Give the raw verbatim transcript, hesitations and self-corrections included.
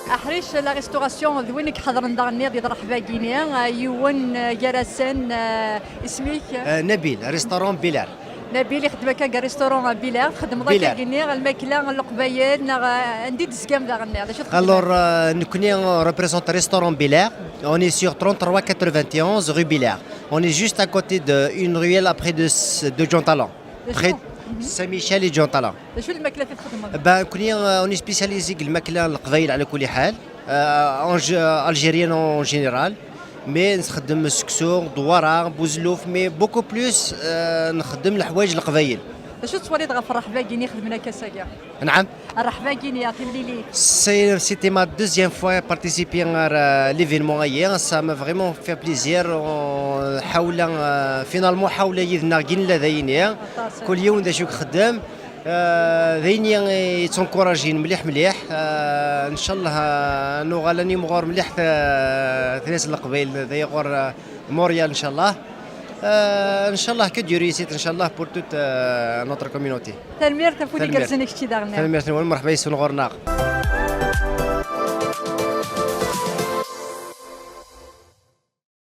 Aḥric la restauration d win i iḥeḍren daɣen-nni di ṛṛeḥba-agi-ni, yiwen gar-asen, isem-ik? Nabil, restaurant Bilar. Nabil ixeddem akka deg restaurant Bilar, txeddmeḍ akka-agi-nni lmakla n Leqbayel neɣ anda i d-tezgam daɣen-nni? D acu txeddmem? Alors, nekkni on représente restaurant Bilar. On est sur trente-trois quatre-vingt-onze rue Bilar. On est juste à côté de une ruelle après de, de Jean Talon. Près de Saint-Michel et Jean Talon. D acu n lmakla i txeddmeḍ? Ben, nekkni, on est spécialisé deg lmakla n Leqbayel ɛla kulli ḥal. Algérienne en général. Mais nxeddem seksu, ddwara, buzelluf, mais beaucoup plus nxeddem leḥwayeǧ n Leqbayel. D acu tettwaliḍ ɣef ṛṛeḥba-agi-ni xedmen akka ass-agi? Nɛam. Ṛṛeḥba-agi-ni, timlilit. C'était ma deuxième fois participer à l'événement-agi. Ça m'a vraiment fait plaisir. Ḥawla, finalement, ḥawla yid-neɣ gin la dayini. Kul yiwen d acu ixeddem. D ayen yettunkurajin mliḥ mliḥ. Ncallah nuɣal ad nimɣur mliḥ tnayen n Leqbayel d ay ɣur Montréal, ncallah. Ncallah que Dieu réussite, ncallah, pour toute notre communauté. Tanemmirt ɣef win igerrzen i kečči daɣen. Tanemmirt-nwen, mṛeḥba yes-wen ɣur-neɣ.